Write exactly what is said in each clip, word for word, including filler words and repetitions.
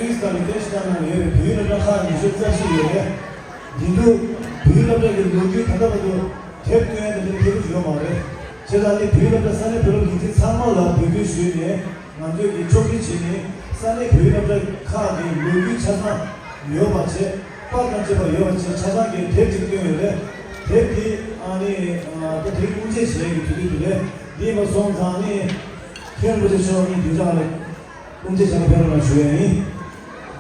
ཨིན་སི་ཀ་ལ་ཏེ་ཤི་ཏང་ནང་ཡོད་པའི་བོད་ཡིག་སློབ་གྲྭ་ཁག་ཉི་ཤུ་རྩ་གཅིག་ཡོད་རེད། འདི་འདུག་བོད་ཡིག་སློབ་གྲྭ་གི་ལོ་རྒྱུས་ད་ལྟ་བར་དུ་དེབ་བཏོན་ཡ་དེ་འདྲ་ཐེབས་ཀྱི་ཡོད་མ་རེད། བྱས་ཙང་ནི་བོད་ཡིག་སློབ་གྲྭ་ས་གནས་བོད་སློབ་ལས་འཛིན་ཚང་མ་ལ་འབོད་སྐུལ་ཞུས་ནས། ང་ཚོས་ཀྱི་ཕྱོགས་སྒྲིག་བྱས་ནས་ས་གནས་བོད་ཡིག་སློབ་གྲྭ་ཁག་གི་ལོ་རྒྱུས་ཆ་ཚང་ཡོད་པ་བྱས། པར་དང་བཅས་པ་ཡོད་པ་བྱས། ཆ་ཚང་གི་དེབ་ཅིག་བཏོན་ཡོད་རེད། དེབ་དེ་ཨ་ནི་ད་དེ་དབུ་འབྱེད་བྱེད་ཡ་གི་དུས་ཚོད་དེ་རེད། འདི་མ་སོང་ཙང་ནི་མཁན་རིན་པོ་ཆེ་མཆོག་ནི་བདེ་འཇགས་ལ་དབུ་འབྱེད་བྱ་ལ་ཕེབས་རོགས་གནང་ཞུ་ཡ་ཡིན།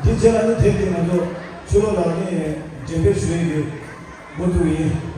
འདི་རྗེས་ལ་ནི་དེབ་དེ་ང་ཚོ་ཕྱི་ལོགས་ལ་ནི་འགྲེམས་སྤེལ་ཞུ་ཡ་གི་འགོ་འཛུགས་ཡིན།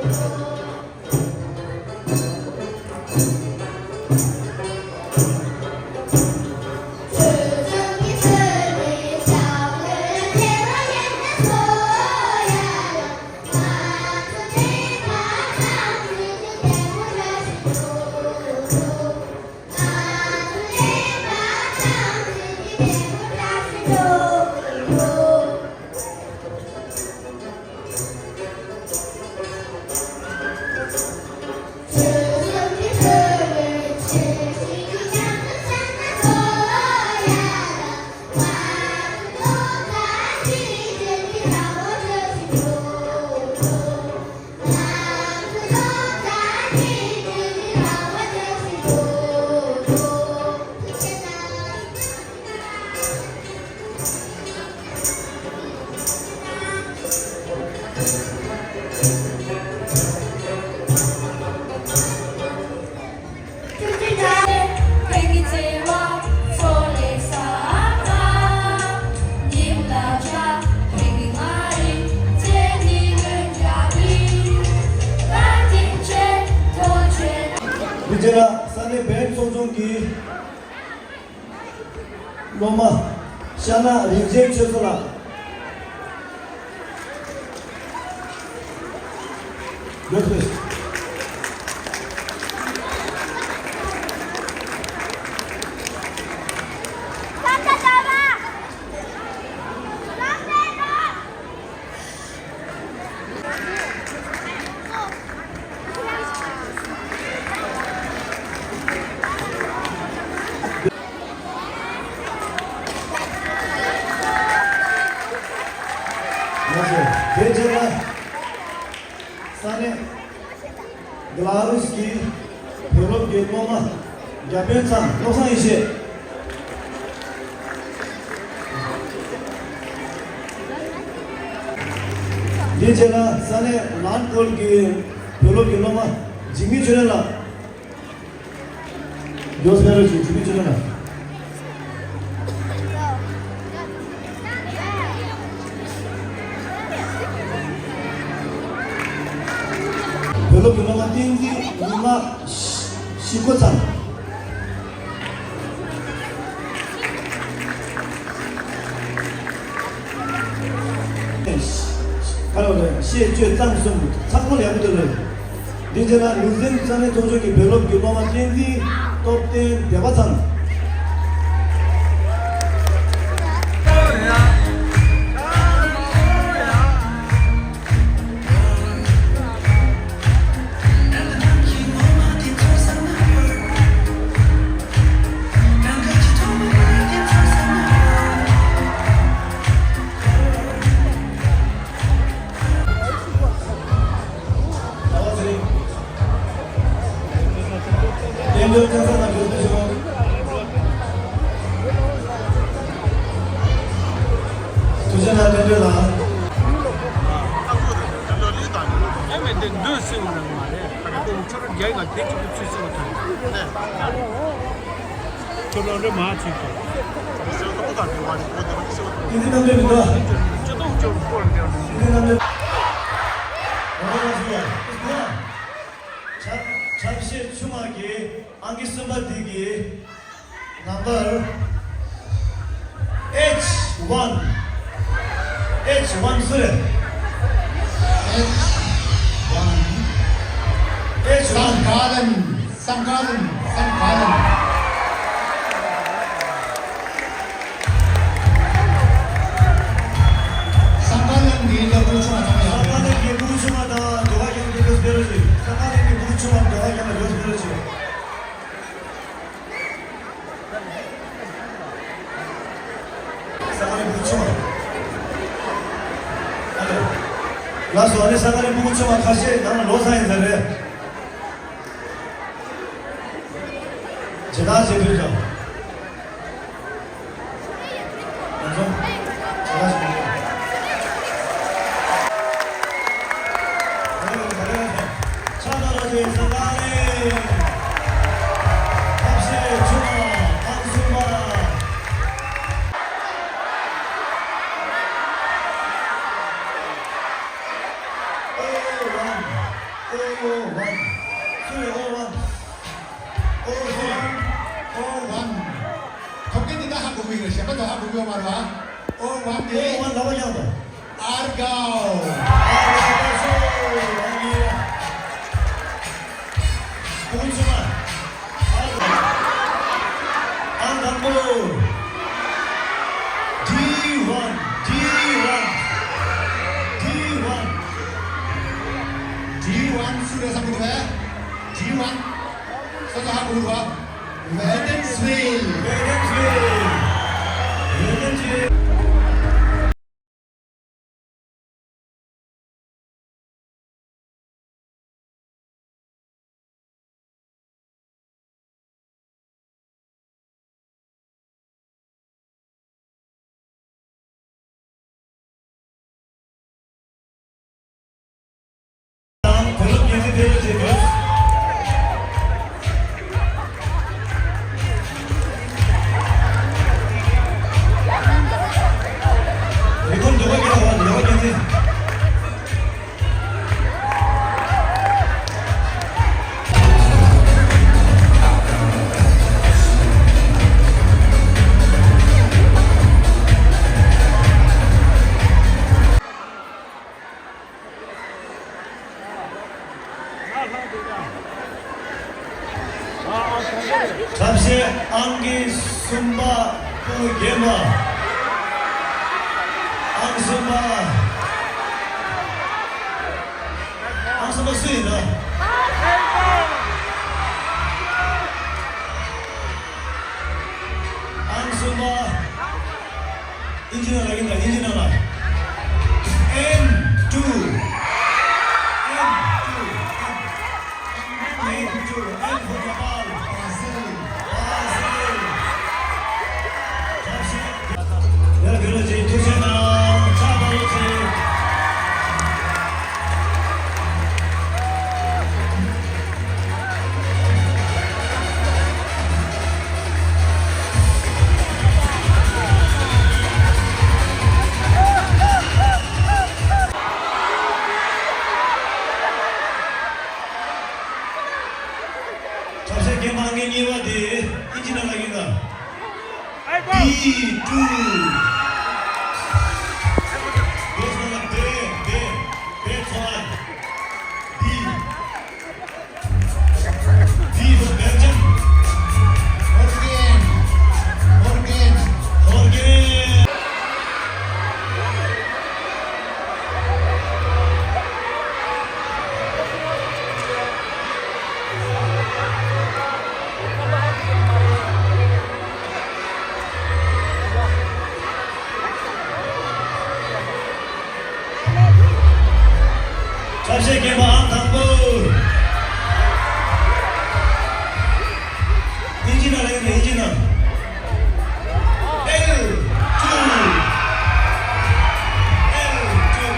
འདི་རྗེས་ལ་ས་གནས་བན་ཚོགས་ཆུང་གི་སློབ་མ་ཤ་ན་རིག་འཛིན་ཆོས་བཟང་ལགས། འགྲོ་ཐུབ། ལགས་སོ། དེ་རྗེས་ལ་ས་གནས་ག་ལ་རུ་སི་ཀི་བོད་སློབ་ཀྱི་སློབ་མ་རྒྱ་དཔོན་ཚང་བློ་བཟང་ཡེ་ཤེས། དེ་རྗེས་ལ་ས་གནས་ལན་ཀོལ་གྱི་བོད་སློབ་ཀྱི་སློབ་མ་འཇིགས་མེད་ཆོས་ལྡན་ལགས། མགྱོགས་སེ་རོགས་བྱེད། འཇིགས་མེད་ཆོས་ལྡན་ལགས། བོད་སློབ་ཀྱི་སློབ་མ་བསྟན་འཛིན་ཉི་མ་ཤི་ཤི་ཁོ་ཚང་། ག་རེ་བཤད་སྤྱོད་གཙང་གསུམ་ཚང་མ་ལ་ཡག་པོ་འདུག་རེད། འདི་རྗེས་ལ་ལུང་ཚན་ས་གནས་ཚོགས་ཆུང་གི་བོད་སློབ་ཀྱི་སློབ་མ་བསྟན་འཛིན་སྟོབས་ལྡན་བདེ་བ་ཚང་། བསྟན་འགྲོའི་ལྕགས་ཟམ་ནང་འགྲོ་ཐུབ་བྱུང་། ཐུགས་རྗེ་གནང་བསྟན་འགྲོ་ལགས། ཨེ་མེད་དེ་འདོད་སྲིད་པ་རང་མ་རེད། ད་ག་དུང་ཁྱོད་རང་རྒྱ་ཡིག་ལ་དེ་གཅིག་པུ་ཚུད་སྲིད་པ་དང་། ཁྱོད་རང་རེ་མ་ཚུད་དང་། ཏིང་ཏིང་གནམ་གྲུ་མི་འདུག་ཅི་ཏོང་ཅོར་སྐོར་འདེབས། ཏིང་ཏིང་གནམ་གྲུ། འོ་ན་ང་ཚོ་ཡ། འཆར་འཆར་གཞི་ཆུང་བ་གི་ཨང་ཀི་གསུམ་པ་འདི་གི་ནམ་བར་ཨེཆ་ཝན། ཨེཆ་ཝན་སུ་རེད། ཨེཆ་ཝན། ཨེཆ་ཝན། སང་ཀ་ལན། སང་ཀ་ལན། སང་ཀ་ལན། སང་ཀ་ལན་གྱི་སློབ་ཕྲུག་ཆུང་བ་ཚང་མ་ཡར་སང་ཀ་ལན་གྱི་སློབ་ཕྲུག་ཆུང་བ་དང་ཟློས་གར་རྒྱག་མཁན་དེ་ཚོ་ཕེབས་རོགས་བྱེད། སང་ཀ་ལན་གྱི་སློབ་ཕྲུག་ཆུང་བ་ཟློས་གར་རྒྱག་མཁན་དེ་ཚོ་ཕེབས་རོགས་བྱེད། ས་ག་རི་སྤུ་གུ་ཆུང་བ། ཨ་ལེ། ལགས་སོ། ཨ་ནི་ས་ག་རི་སྤུ་གུ་ཆུང་བ་ཁ་ཤས་ནང་ལ་ལོ་ཚང་ཡིན་ས་རེད། ཇི་ལྟར་བྱེད་དུས་ཀྱང་། ང་ཚོ་ཇི་ལྟར་བྱེད་དུས་ཀྱང་། ཆ་ལ་ར་ཅེ་ས་ག་རི། ཐབས་ཤེས་ཆུང་བ་ཨང་གསུམ་པ། ཨེ་ཝན། ཨོ་ཝན། སུ་རེད་ཨོ་ཝན། ཨོ་ཝན། ཨོ་ཝན། ཐོབ་མཁན་དེ་ད་ཧ་གོ་གི་ཡོད་རེད། གཞན་པ་ཚོ་ཧ་གོ་གི་ཡོད་མ་རེད་བ། ཨོ་ཝན་དེ། ཨོ་ཝན་ལ་བ་ཡང་དང་། ཨར་དགའོ། ཨར་དགའོ། ཨར་དགའོ། ཁོང་ཚོ་ལ། ཨང་དང་པོ། ཌི་ཝན། ཌི་ཝན། ཌི་ཝན། ཌི་ཝན་སུ་རེད་བསམ་གྱི་འདུག་གས། ཌི་ཝན། སོ་སོ་ཧ་གོ་གི་འདུག་གས། ཝེ་ཏན་སི་ཝིལ། ཝེ་ཏན་སི་ཝིལ། ཝེ་ཏན་སི་ཝིལ། ཐབས་ཤེས་ཨང་ཀི་གསུམ་པ་སྤུ་གུ་རྒན་པ། ཨང་གསུམ་པ། ཨང་གསུམ་པ་སུ་ཡིན་ན། ཨང་གསུམ་པ། ཨིན་ཇི་ནང་ལ་ཡིན་ད། ཨིན་ཇི་ནང་ལ། N two. N two. N two. N for Nepal. Brazil. Brazil. ཡ་དགེ་ལོ་ཆེ། ཐུགས་རྗེ་གནང་། ཕྱག་རྡོར་ལོ་ཆེ། ཐབས་ཤེས་རྒན་པ་ངེད་གཉིས་པ་དེ་ཨིན་ཇི་ནང་ལ་ཡིན་ད། D two. This one, B, B, B for D. D for Belgium. Organ. Organ. Organ. ཐབས་ཤེས་རྒན་པ་ཨང་དང་པོ། ཨིན་ཇི་ནང་ལ་ཡིན་ན། ཨིན་ཇི་ནང་། L two. L two.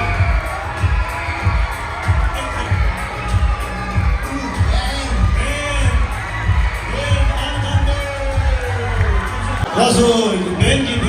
ལགས་སོ། བན་གྱི་